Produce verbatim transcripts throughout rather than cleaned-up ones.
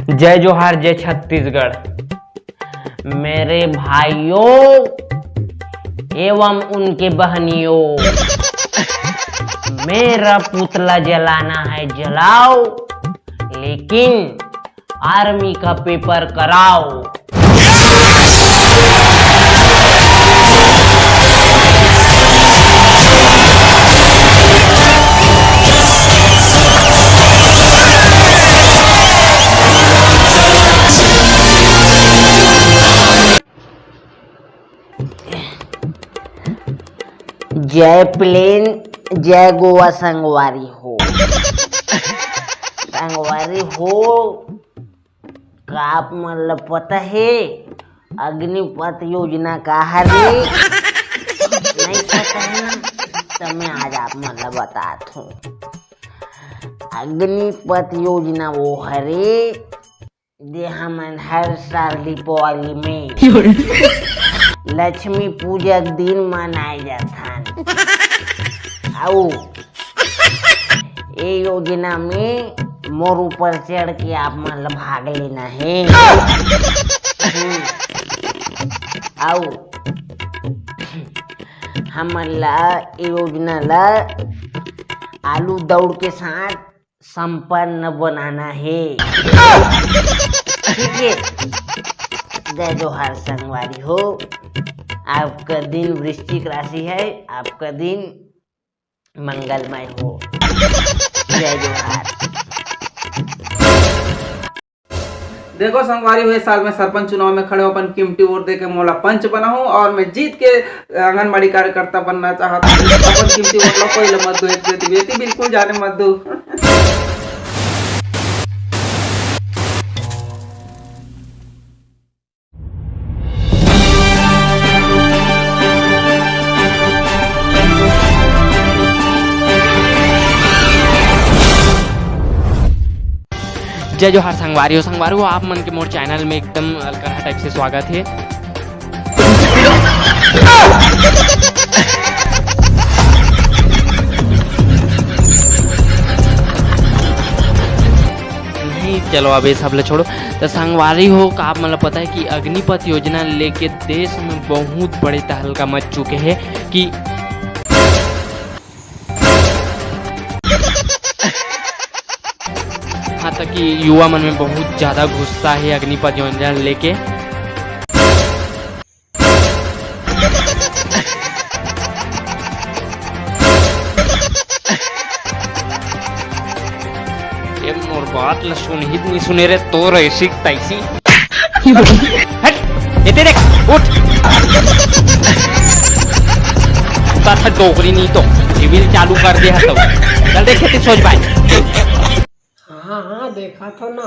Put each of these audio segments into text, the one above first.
जय जोहार, जय छत्तीसगढ़। मेरे भाइयों एवं उनके बहनियों, मेरा पुतला जलाना है जलाओ, लेकिन आर्मी का पेपर कराओ। जय प्लेन, जय गोवा संगवारी हो। संगवारी हो, का आप मन ल पता हे अग्निपथ योजना का हरे? नहीं पता हे ना, त मैं आज आप मन ल बतात हूँ। अग्निपथ योजना वो हरे, जे हमन हर साल दीपावली में लक्ष्मी पूजा के दिन मनाए जाथन। अउ ए योजना में मोर ऊपर चढ़ के आप मन ल भाग लेना हे। हम्म। अउ हमन ला ए योजना ला आलू दौड़ के साथ संपन्न बनाना हे। ठीक है, जय जोहार संगवारी हो। आपका दिन वृश्चिक राशि है, आपका दिन मंगलमय हो। जय जोहार। देखो संगवारी हो, ए साल मैं सरपंच चुनाव में खड़े हों, अपन कीमती वोट देके मोला पंच बनाहू और मैं जीत के आंगनबाड़ी कार्यकर्ता बनना चाहत हूँ। अपन कीमती वोट ला कोई ला मत दो, एक बेटी, बेटी बिल्कुल जाने मत दो। जय जोहार संगवारी हो। संगवारी हो, आप मन के मोर चैनल में एकदम अलकरहा टाइप से स्वागत हे। नहीं, चलो अब ये सब ले छोड़ो। तो संगवारी हो, का आप मन ल पता है कि अग्निपथ योजना लेके देश में बहुत बड़े तहलका मच चुके हैं कि हाँ, तक कि युवा मन में बहुत ज्यादा गुस्सा है अग्निपथ योजना लेके। ये मोर बात ल सुनही नहीं सुने रे, तोर ऐसी तैसी। हट, एते देख, उठ। ता था डोकरी नहीं तो सिविल चालू कर दे हतो। चल देख खेती सोच भाई। हाँ, हाँ, देखा था ना।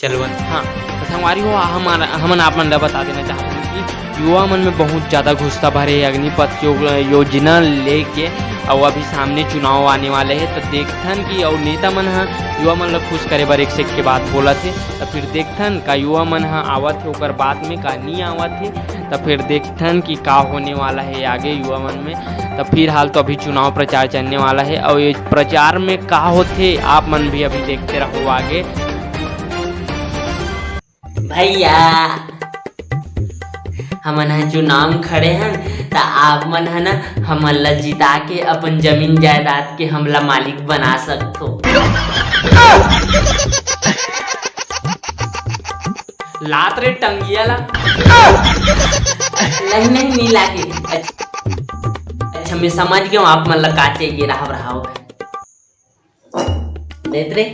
चल बन, हाँ, तो संगवारी हो, हम, हमन आप मन ला बता देना चाहत हन कि युवा मन में बहुत ज्यादा गुस्सा भरे हे अग्निपथ यो-, योजना लेके, अउ अभी सामने चुनाव आने वाले हे, तो देखथन कि अउ नेता मन ह युवा मन ला खुश करे बर एक से एक के बात बोलत हे, तो फिर देखथन का युवा मन ह आवत हे ओकर बात में का नी आवत हे, तो फिर देखथन कि का होने वाला हे आगे युवा मन में। तो फिलहाल तो अभी चुनाव प्रचार चलने वाला हे, अउ ये प्रचार में का होथे, आप मन भी अभी देखते रहो आगे। भैया, हमन ह चुनाव में खड़े हन, त आप मन ह ना हमन ला जिता के अपन जमीन जायदाद के हमला मालिक बना सकथो। लात रे टंगिया ला। नहीं, नहीं, नहीं लागे। अच्छा, अच्छा, मैं समझ गया हूँ आप मन ला का चाहिए। राहव, राहव। देत रे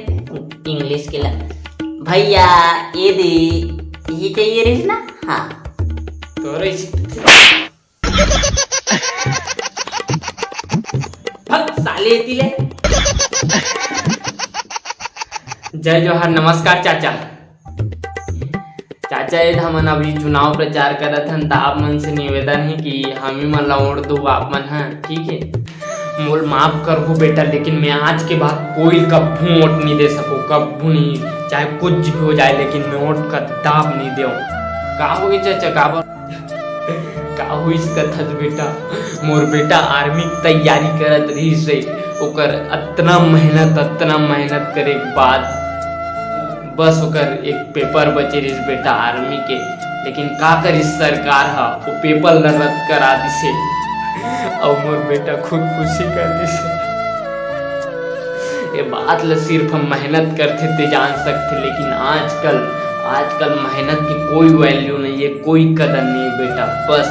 इंग्लिश के ला। भैया, ये दे, ये चाहिए रे ना? हाँ। तोरे इसी भग साले एती ले। जय जोहार, नमस्कार चाचा। चाचा, ये हमन अभी चुनाव प्रचार करत हन, त आप मन से निवेदन हे कि हमी मन ला वोट दो आप मन ह, ठीक हे? मोल माफ करहु बेटा, लेकिन मैं आज के बाद कोई कभू वोट नहीं दे सकूँ, कभू नहीं, चाहे कुछ भी हो जाए, लेकिन मैं वोट कदाप नहीं देव। का होगे चाचा, काबर का होइस कथस बेटा, मोर बेटा आर्मी के तैयारी करत रहिस हे, ओकर अतना मेहनत, अतना मेहनत करे के बाद बस ओकर एक पेपर बचे रहिस बेटा आर्मी के, लेकिन का करिस, सरकार ह वो पेपर ल रद्द करा दिसे। अउ मोर बेटा खुदकुशी कर दिसे। ये बात ल सिर्फ हम मेहनत करथे ते जान सकथे, लेकिन आजकल, आजकल मेहनत के कोई वैल्यू नहीं है, कोई कदर नहीं है बेटा। बस,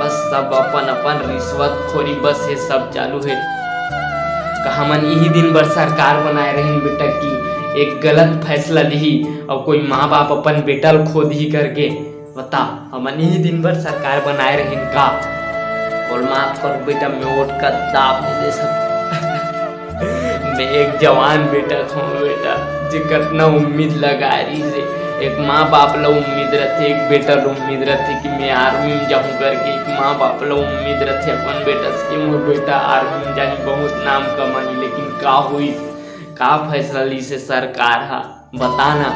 बस सब अपन अपन रिश्वतखोरी, बस ये सब चालू है। का हमन इही दिन बर सरकार बनाए रहिन बेटा कि एक गलत फैसला लिही अउ कोई माँ बाप अपन बेटा ल खो दिही करके? बता, हमन इही दिन बर सरकार बनाए रहिन का? मोला माफ कर बेटा, मैं वोट का दाब नहीं दे सकता। मैं एक जवान बेटा हूँ बेटा, जे कतना उम्मीद लगाए रहिस हे। एक माँ बाप ला उम्मीद रथे, एक बेटा ला उम्मीद रथे कि मैं आर्मी में जाहूँ करके। एक माँ बाप ला उम्मीद रथे अपन बेटा से कि मोर बेटा आर्मी में जाही, बहुत नाम कमाही, लेकिन का होइस, का फैसला लिस हे सरकार हा, बता ना।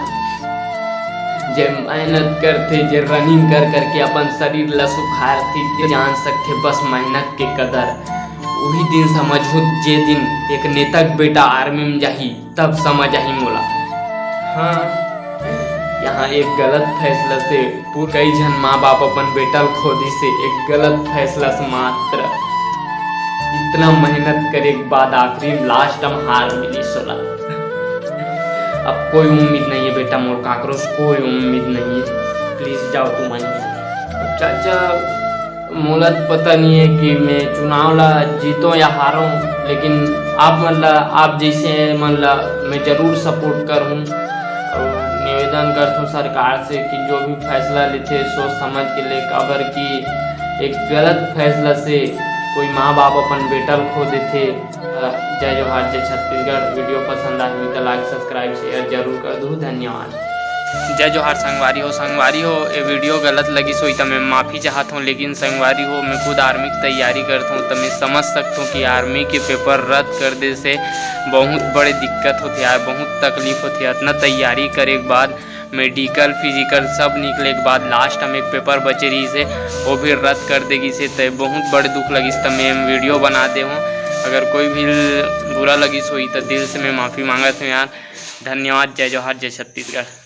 जे मेहनत करथे, जे रनिंग कर करके अपन शरीर ला सुखारथे, ते जान सकथे बस मेहनत के कदर। उही दिन समझहूँ, जे दिन एक नेता के बेटा आर्मी में जाही, तब समझ आही मोला। हाँ, यहाँ एक गलत फैसला से पूरा कई झन माँ बाप अपन बेटा ल खो दिसे, एक गलत फैसला से मात्र। इतना मेहनत करे के बाद आखिरी में लास्ट में हार मिलिस ओला। अब कोई उम्मीद नहीं है बेटा मोर, काकरो से कोई उम्मीद नहीं है। प्लीज जाओ तुम। चाचा, मोला तो पता नहीं है कि मैं चुनाव ला जीतों या हारों, लेकिन आप मन ला, आप जैसे मन ला मैं जरूर सपोर्ट करूँ। और निवेदन करथों सरकार से कि जो भी फैसला लेथे सोच समझ के ले, काबर कि एक गलत फैसला से कोई माँ बाप अपन बेटा ल खो देथे। अ, जय जोहार, जय छत्तीसगढ़। वीडियो पसंद आही तो लाइक, सब्सक्राइब, शेयर जरूर कर दू। धन्यवाद। जय जोहार संगवारी हो। संगवारी हो, ये वीडियो गलत लगिस होही त मैं माफी चाहत हूँ, लेकिन संगवारी हो, मैं खुद आर्मी की तैयारी करत हूँ, त मैं समझ सकत हूँ कि आर्मी के पेपर रद्द कर दे से बहुत बड़े दिक्कत होथे यार, बहुत तकलीफ होथे। इतना तैयारी करे के बाद मेडिकल, फिजिकल सब निकले के बाद लास्ट में एक पेपर बचे रहिस हे, वो भी रद्द कर दे गिस हे, त बहुत बड़े दुख लगिस, त मैं वीडियो बना दे हूँ। अगर कोई भी बुरा लगिस होही त दिल से मैं माफी मांगत हूँ यार। धन्यवाद। जय जोहार, जय छत्तीसगढ़।